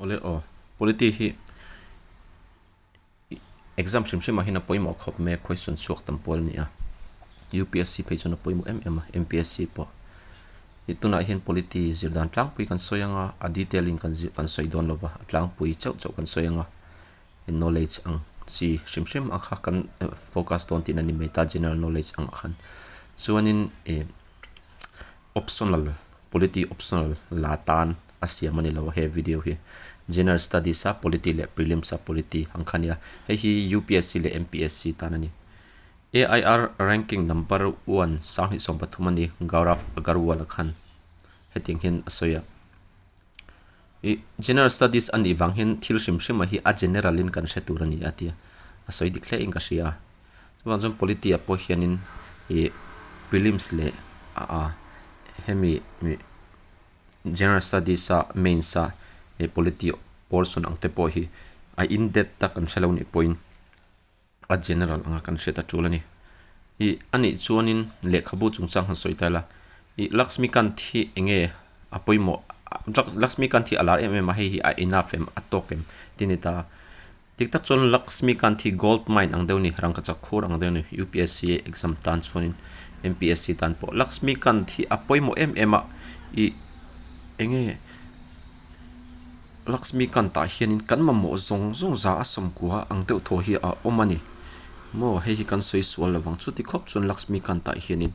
Awle aw, Polity hi exam hrim hrim ah hian a pawimawh khawp mai a, question chhuak tam pawl a ni a, UPSC phei chuan a pawimawh em em a, MPSC pawh. Ih tunah hian Polity zir dan tlangpui kan sawi ang a, a detail in kan zir kan sawi dawn lo va, a tlangpui chauh chauh kan sawi ang a, knowledge ang chi hrim hrim a kha kan focus dawn tihna a ni mai ta general knowledge ang ah khan. Chuanin ih optional Polity optional la tan a siam a ni lo a he video hi. General Studies a Polity leh Prelims a Polity ang kha nia. Hei hi UPSC leh MPSC tan a ni. AIR ranking number one 2013 a ni Gaurav Agarwal a khan hetiang hian a sawi a. Ih General Studies a nih vang hian thil hrim hrim a hi a general in kan hre tur a ni a tia a sawi dik hle in ka hria a. Chuvang chuan Polity ah pawh hianin ih prelims leh a hemi General Studies a mains a ih Polity portion ang te pawh hi a in depth tak kan hrelo nih pawhin a general anga kan hriat a tul a ni. Ih anih chuanin lehkhabu chungchang han sawi ta ila ih Laxmikant hi eng nge a pawimawh Laxmikant hi a lar em em a hei hi a enough em a tawk em tih a ni ta a. Dik tak chuan Laxmikant hi gold mine ang deuh a ni, rangkachak khur ang deuh a ni, UPSC exam tan chuanin MPSC tan pawh Laxmikant hi a pawimawh em em a, ih eng nge Laxmikant ah hianin kan mamawh zawng zawng za a sawmkua ang deuh thaw hi a awm a ni maw, hei hi kan sawi sual lo vang chuti khawp chuan Laxmikant ah hianin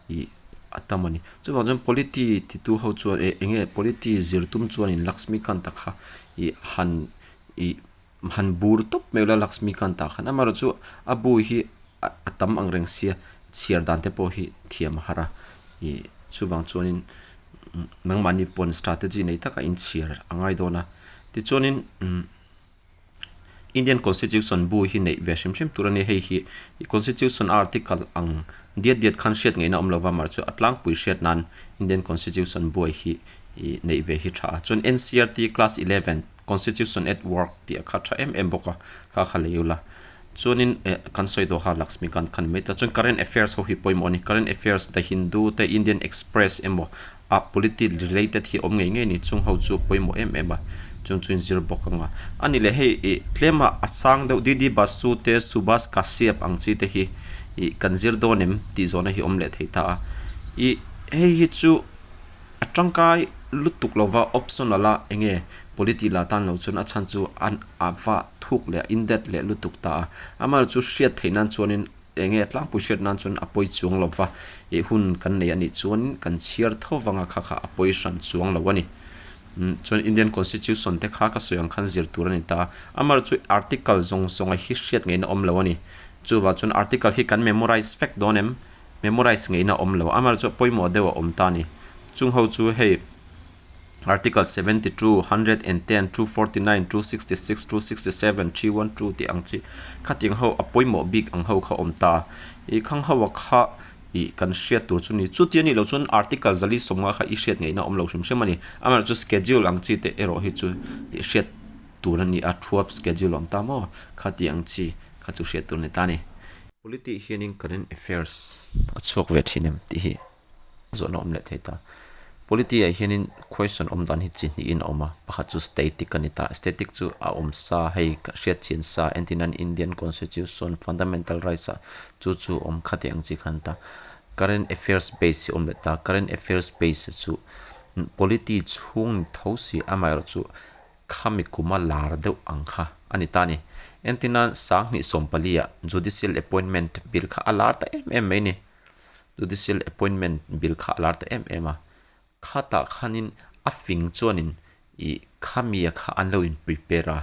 ih a tam a ni. Chuvang chuan polity titu ho chuan eh eng nge polity zir tum chuanin Laxmikant-a kha ih han ih han bur tawp mai ula Laxmikant-ah khan amaherawh chu a bu hi a tam ang reng sia chhiar dan te pawh hi thiam a har a ih chuvang chuanin nangmahni pawn strategy nei taka inchhiar a ngai dawn a tichuanin umm Indian constitution bu hi neih ve hrim hrim tur a ni hei hi constitution article ang diat diat khan hriat ngaihna awm lova amaherawh chu a tlangpui hriat nan Indian constitution buai hi ih neih ve hi tha a chuan NCERT class 11 Constitution at work tih a kha tha em em bawk a, kha kha lei ula. Chuanin eh kan sawi tawh kha Laxmikant khan mai ta. Chuan current affairs ho hi pawimawh a ni. Current affairs The Hindu te Indian Express emaw ah polity related hi awm ngei ngei a ni. Chung ho chu pawimawh em em a, chung chu inzir bawk ang a. A ni leh hei ih tlema a sang deuh DD Basu te Subhas Kashyap ang chi te hi ih kan zir dawn em tih zawhna hi awm leh thei ta a. Ih hei hi chu. A tangkai lutuk lova optional a enge polity la tan lo chuan a chhan chu an a va thuk leh a in that leh lutuk ta a, amaherawh chu hriat theih nan chuanin enge tlangpui hriat nan chuan a pawi chuang lova ih hun kan nei anih chuan kan chhiar tho vanga kha kha a pawi hran chuang lo a ni. Umm chuan Indian constitution te kha ka sawi ang khan zir tur a ni ta a, amaherawh chu article zawng zawng a hi hriat ngaihna awm lo a ni. Chuvang chuan article hi kan memorize vek dawn em? Memorize ngeihna awm lo. Amaherawh chu pawimawh deuh a awm ta a ni. Chung ho chu hei Article 72, 110, 249, 266, 267, 312 tih ang chi khatiang ho a pawimawh bik ang ho kha awm ta. Ih khang ho a kha ih kan hriat tur chu ni. Chuti a nih loh chuan Article 150 kha i hriat ngeihna awm lo hrim hrim a ni. Amaherawh chu schedule ang chi te erawh hi chu ih hriat tur a ni a, twelve schedule a awm ta maw khati ang chi kha chu hriat tur a ni ta a ni. Polity hianin current affairs a chhuak ve thin em tih hi zawhna awm leh thei ta. Polity ah hianin question awm dan hi chi hnihin a awm a, pakhat chu static a ni ta. Static chu a awm sa hei ka hriat chian sa entirnan Indian constitution, fundamental rights ah chu chu awm kha tih ang chi kha a ni ta. Current affairs base hi awm leh ta, current affairs base chu polity chhung ni tho si amaherawhchu Khami kuma lar deuh ang kha a ni ta a ni. Entirnan 2014 ah Judicial Appointment Bill kha a lar ta em em mai ni. Judicial Appointment Bill kha a lar ta em em a. Khatah khanin a fing chuanin ih khamia kha an lo in prepare a.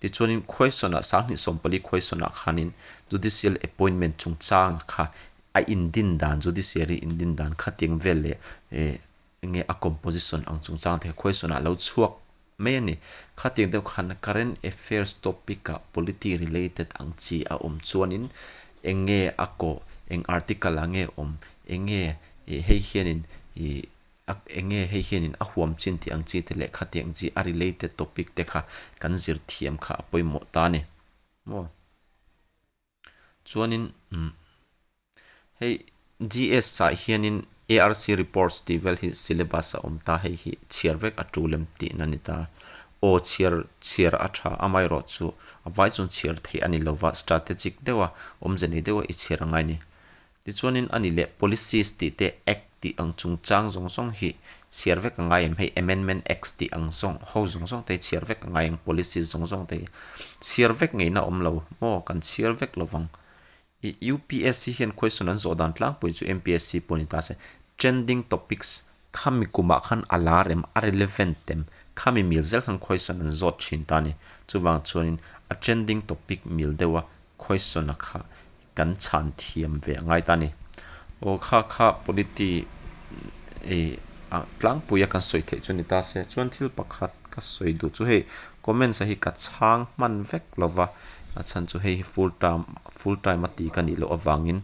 Tichuanin question ah 2014 question ah khanin Judicial Appointment chungchang kha a indin dan Judiciary indin dan khatiang vel leh eh enge a composition ang chungchang te question ah lo chhuak mai a ni. Khatiang deuh khan current affairs topic ah polity related ang chi a awm chuanin enge a kawh, eng article ah nge awm, enge ih hei hianin ih enge hei hianin a huam chin tih ang chi te leh khatiang chi a related topic te kha kan zir thiam kha a pawimawh ta a ni maw. Chuanin umm hei GS ah hianin ARC reports tih vel hi syllabus a awm ta hei hi chhiar vek a tul em tihna a ni ta. Aw chhiar chhiar a tha amaherawh chu a vai chuan chhiar theih a ni lova strategic deuha awmze nei deuha i chhiar a ngai a ni. Tichuanin a ni leh policies tih te act tih ang chungchang zawng zawng hi chhiar vek a ngai em hei amendment acts tih ang zawng ho zawng zawng te hi chhiar vek a ngai ang policies zawng zawng te hi chhiar vek ngeina a awm lo maw kan chhiar vek lovang. I UPSC hian question an zawh dan tlangpui chu MPSC pawh ni ta se trending topics khami kumah khan a lar em a relevant em khami mil zel khan question an zawt thin ta a ni. Chuvang chuanin a trending topic mil deuha question a kha kan chhan thiam ve a ngai ta a ni. Aw kha kha polity ih tlangpuia kan sawi theih chu ni ta se chuan thil pakhat ka sawi duh chu hei comments a hi ka chhang hman vek lova a chhan chu hei hi full term full time a ti ka nih loh avangin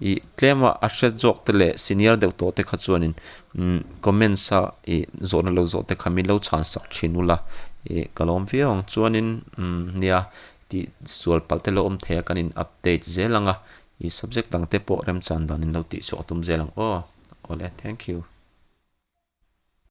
ih tlema a hre zawk te leh senior deuh tawh te kha chuanin umm comments a ih zawhna lo zawh te kha min lo chhan sak thin ula ih ka lawm viau ang chuanin umm nia tih sual palh te lo awm thei a kan in update zel ang a ih subject dang te pawh remchan dan in lo tih chhuah a tum zel ang aw awle thank you.